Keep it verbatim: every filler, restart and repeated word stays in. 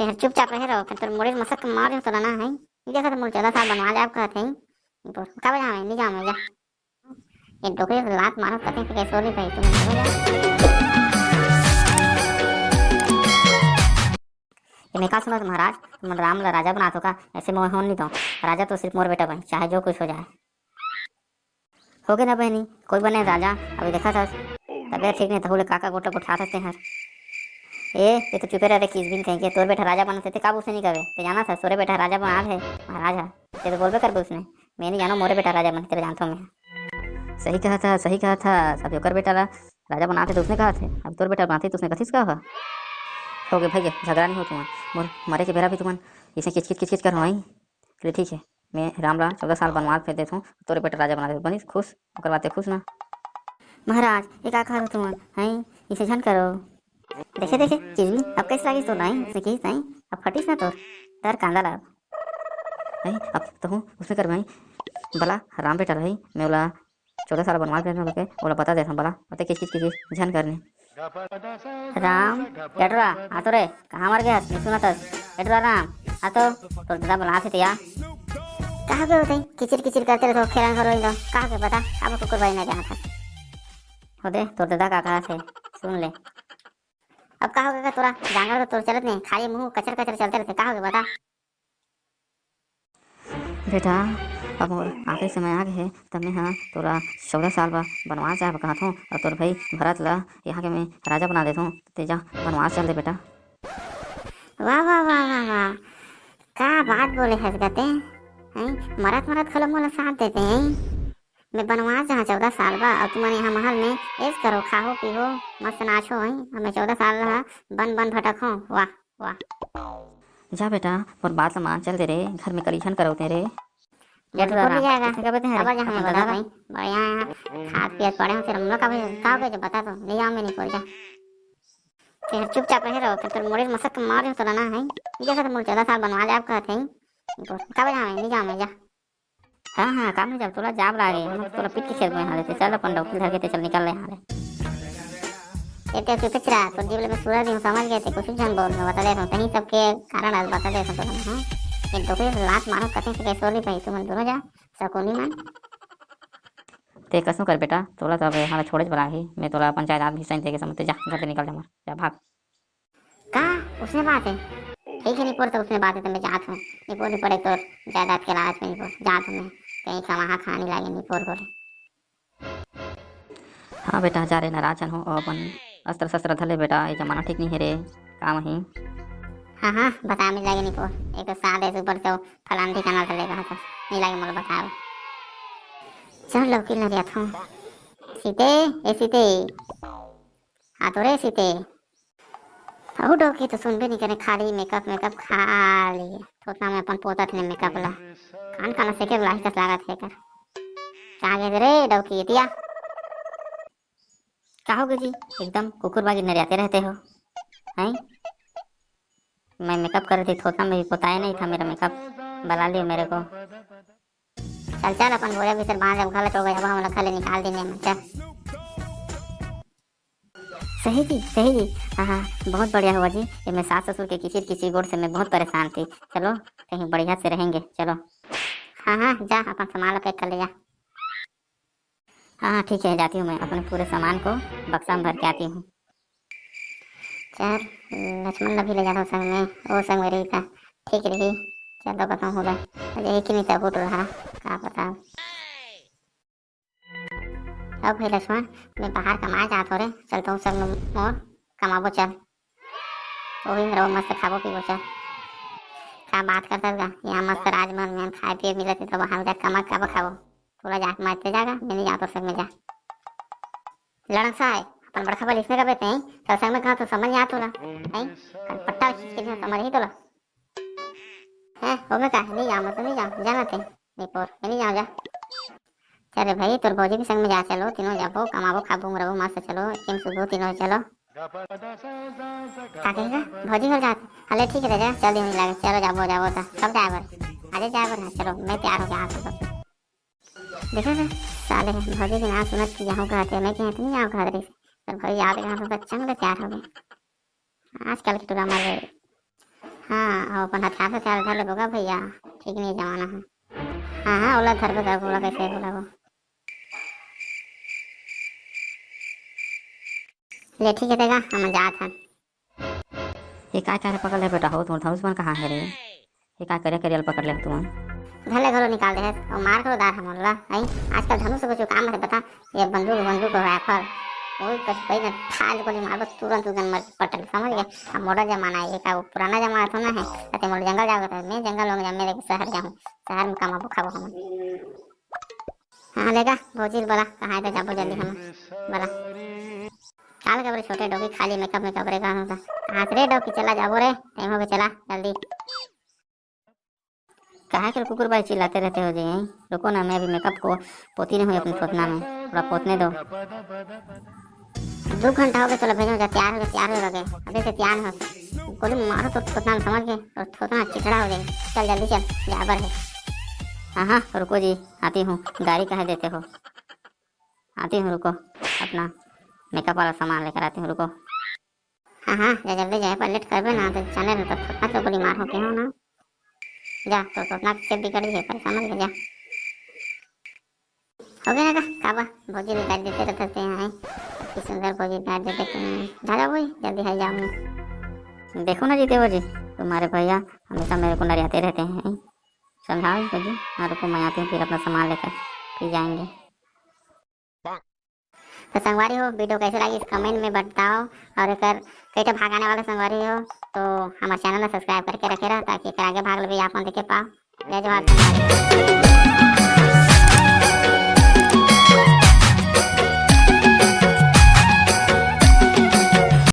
तेहर चुपचाप रहे रहो, फेर तोर मुड़ी मसक के मार देहूं तोला ना है। ये देखा तो मोर चौदह साल बनवा जाब कहत है। बोल, का बजा मैं? नहीं जाऊं मैं, जा। ये डोकरी के लात मारो, कते के कैसे नहीं भाई तुम, समझ गए? ये मैं का सुना महाराज, तुम राम ला राजा बनात हो का? ऐसे मैं होन नहीं दो। राजा तो सिर्फ मोर बेटा भाई, चाहे जो कुछ हो जाए। हो गए ना बहनी, कोई बने राजा। अभी देखा था, तबियत ठीक नहीं, तहू ले का का गोटा गोठा सकते हैं। ए, ये तो चुपे रह रे, किस बिन कहीं के, तोर बेटा राजा बनते थे, का उसे नहीं कहे? ते जाना था, तोरे बेटा राजा बना है, महाराज है। ते तो बोलबे करबे उसने। मैं नहीं जानो, मोरे बेटा राजा बने, तेरे जानता हूँ मैं। सही कहा था, सही कहा था, सब ओकर बेटा ला राजा बनाते तो उसने कहा थे, अब तोर बेटा बनाते तो उसने कथी से कहा? हो गए भैया, झगड़ा नहीं हो तुमन, मोर मरे के बेरा भी तुमन इसे किचकिच किचकिच कर रही। चलिए ठीक है, मैं राम ला चौदह साल बनवास भेज देत हूँ, तोरे बेटा राजा बना दे। बनिस खुश, ओकर बाते खुश ना। महाराज, ये का कहा तुमन हैं? इसे झन करो। देखे देखे, किस बिन अब कैसे लागिस तो नहीं, उसने किस नहीं, अब फटिस ना तोर, तर कांदा ला। नहीं, अब तो हूँ उसमें कर भाई, बला राम बेटा रही, मैं बोला चौदह साल बनवास भेजना होके, ओला बता देत हूँ, बला, ओते किस किस किस किस झन करने। राम, एडरा, आ तो रे, कहाँ मर गया? नहीं सुना तस। एडरा राम, आ तो, तोर दादा बुलात हे ते आ। कहाँ गए होते? किचिर किचिर करते रहे तो खेलन करो इधर। कहाँ के बता, अब कुकुर भाई ना जाना था। हो दे, तोर दादा का कहा थे, सुन ले। अब का हो गया तोरा? जांगर तो तोर चलत नहीं, खाली मुंह कचर कचर चलते रहते, का हो गया बता? बेटा, अब मोर आखिरी समय आ गए हे, तब मैं हा तोला चौदह साल बर बनवास जाए बर कहत हूँ, और तोर भाई भरत ला यहाँ के मैं राजा बना देत हूँ, ते जा बनवास चल दे बेटा। वाह, वाह, वाह, वाह, वाह, का बात बोले हस गा ते, हैं? मरत मरत घलो मोला साथ देते हैं। मैं बनवास जहाँ चौदह साल बा, और तुमन यहाँ महल में ऐश करो, खाहो पीहो, मस्त नाचो, हैं? और मैं चौदह साल रहा बन बन भटक हूँ। वाह, वाह। जा बेटा, मोर बात ला मान चल दे रे, घर में कलीझन करौते रे। जा मोर थोड़ा निकल आराम। जाएगा। किसे का बते हैं रे? अब जहाँ अपन मैं बता बता भाई, भाई। बढ़िया यहाँ खात पियत पड़े हो, फिर हम लोग का भी का हो गया जो बता तो, नहीं जाऊँ मैं, नहीं बोल जा। फिर चुपचाप रहे रहो, फिर तोर मुड़ी मसक के मार देहूँ तोला ना है। ये देखा तो मोर चौदह साल बनवास जाब कहत है। का बजा मैं, नहीं जाऊँ मैं, जा। हाँ, हाँ, काम नहीं जाब, तोला जाब लागे, हम तोला पीट के खेत में हाले, ते चल अपन डौकी धर के ते चल निकल ले हाले। ए ते चुपे चिरा, तोर जीव ले मैं सुरा दी हूँ, समझ गए ते, कुछ झन बोल, मैं बता दे रहा हूँ, तहीं सबके कारण आज बता दे रहा हूँ तोला, हाँ? ये डोकरी लात मारो, कते से कैसे होली भाई, तुमन दोनों जा, सकुनी मन। ते कसो कर बेटा, तोला तो अब यहाँ छोड़े वाला ही, मैं तोला अपन जायदाद भी सही देके समझते, जा, घर से निकल जा, जा भाग। का? उसने बात है? ठीक है निपोर, तो उसने बात है तो मैं जात हूँ। निपोर, निपोर, एक तो जायदाद के लालच में निपोर जात हूँ मैं, कहीं कमाहा खानी लागे निपोर बोले। हाँ बेटा, जा रे, नाराज झन हो, अपन अस्त्र शस्त्र धले बेटा, ये जमाना ठीक नहीं है रे, काम ही। हाँ, हाँ, बता मिल जाएगी निपोर, एक तो साथ है ऊपर से वो फलान ठिकाना धले कहा था, नहीं लागे मोला बताओ। चल लौकी नरिया था। सीते, ए सीते, हाँ तो रे सीते, अहू डौकी तो सुनबे नहीं करे, खाली मेकअप, मेकअप खाली। थोथना में अपन पोतत ने मेकअप ला। कान कान से के लाही कस लागत है कर। कहाँ गए रे डौकी एतिया? का हो गया जी? एकदम कुकुर बागी नरियाते रहते हो, हैं? मैं मेकअप कर रही थी, थोथना में भी पोताया नहीं था मेरा मेकअप। बुला लियो मेरे को। चल, चल, अपन बोरे भीतर बांध, अब गलत हो गया, अब हम लोग खाली निकाल देंगे, चल। सही जी, सही जी। हाँ, हाँ, बहुत बढ़िया हुआ जी। ये मैं सास ससुर के किचिर किचिर गोड़ से मैं बहुत परेशान थी। चलो, कहीं बढ़िया से रहेंगे। चलो। हाँ, हाँ, जा, अपन सामान पैक कर ले जा। हाँ, हाँ, ठीक है, जाती हूँ मैं, अपने पूरे सामान को बक्सा में भर के आती हूँ। चल, लक्ष्मण ला भी ले जाता हूँ संग में, वो संग में रही था, ठीक रही। चल, तो बताऊँ, हो जाए, अरे, एक ही नहीं तब उठ रहा, का पता। अब भाई लक्ष्मण, मैं बाहर कमाए जात हो रे, चलता हूँ संग में मोर, कमाबो चल। ओही में रहो, मस्त खाबो पीबो चल। का बात करता का? यहाँ मस्त राजमहल में खाए पिए मिलत है, तो वहाँ जा कमा के खाबो। तोला जा, मरते जागा, मैं नहीं जाता संग में जा। लड़क सा है, अपन बड़का बल इसमें का बेते हैं, चल संग में कहा तो समझ नहीं आता तोला, हैं? कल पट्टा खींच के दिया समझ ही तोला। हैं, वो में का है? नहीं जाऊँ, मैं तो नहीं जाऊँ, जाना ते, नहीं पोर, मैं नहीं जाऊँ, जा। चल रे भाई, तोर भौजी भी संग में जा, चलो, तीनों जाबो, कमाबो, खाबो, रहो, मस्त चलो, एक में सुबह तीनों चलो। का कहेगा? भौजी घर जात? हले ठीक है, जा, चल, दिन लागे, चलो, जाबो, जाबो, ता, कब जाए बर? अरे जाए बर, हाँ, चलो, मैं तैयार हो गया, हाँ, तो। देखा था, साले भौजी के नाम सुनत कि जाहूँ कहत हे, मैं कहे, "नहीं जाहूँ," कहत रहिस। पर भौजी आत के नाम सुनत चंग ले तैयार हो गए। आजकल के टोला मारे। हाँ, अउ अपन हथियार हथियार धर लेबो गा भैया, ठीक नहीं जमाना है। हाँ हाँ, ओला धरबे करबो, ओला कैसे बोलाबो। ले ठीक है तेगा, हम जात हन। ये काय काय पकड़ ले बेटा हो, तुम धनुष मन कहाँ है रे? ये काय करे करियल पकड़ ले तुम? धर ले घलो निकाल दे हस, अउ मार घलो डार हमन ला, आई। आजकल धनुष कुछ काम है बता, ये बंदूक, बंदूक, राइफल, वो कहीं कहीं ना ठाल गोली मारबो, तुरंत उगन मर पटल, समझ गए? अब मॉडर्न जमाना है, ये का वो पुराना जमाना थोड़ा ना है। अते मोर जंगल जाओगे तो मैं जंगल होंगे, मैं शहर जाऊँ, शहर में कमाबो खाबो हम। हाँ लेगा, भौजी ल बला, कहाँ तो जाबो जल्दी हम, बला। काल के बरे छोटे डौकी खाली मेकअप, मेकअप रे, कहाँ होता? हाँ रे डौकी, चला जाबो रे, टाइम हो गया, चला जल्दी। काहे के कुकुर भाई चिल्लाते रहते हो जी, हैं? रुको ना, मैं अभी मेकअप को पोती नहीं हुई अपने थोथना में, थोड़ा पोतने दो। दो घंटा हो गया, चलो भेजो जा, तैयार हो गया, तैयार हो गया, अभी से तैयार हो। गोली मारो तो थोथना में, समझ गए, और थोथना चिथड़ा हो जाए। चल जल्दी चल, जाबर है। हाँ हाँ, रुको जी, आती हूँ, गाड़ी कहे देते हो, आती हूँ, रुको, अपना मेकअप वाला सामान लेकर आती हूँ, रुको। हाँ हाँ, जा जल्दी जाए, पर लेट करबे ना तो जाने न तो थोथना चोकरी मार हो के हो ना। जा, तो थोथना के बिगड़ जाए, पर समझ ले जा। हो गया ना का, काबा, भौजी ल गारी देते रहते हैं, इतनी सुंदर भौजी ल गारी देते हैं। जा जा भाई, जल्दी है जाऊँ। देखो ना जीते जी, तुम्हारे भैया हमेशा मेरे को नरियाते रहते हैं। समझाओ भौजी, हाँ रुको, मैं आती हूँ, फिर अपना सामान लेकर फिर जाएंगे। तो संगवारी हो, वीडियो कैसे लगी कमेंट में बताओ, और एक कई ठो भाग आने वाला संगवारी हो तो हमारे चैनल में सब्सक्राइब करके रखे रहो, ताकि एक आगे भाग ले भी आप मन देखे पाओ। जय जोहार संगवारी।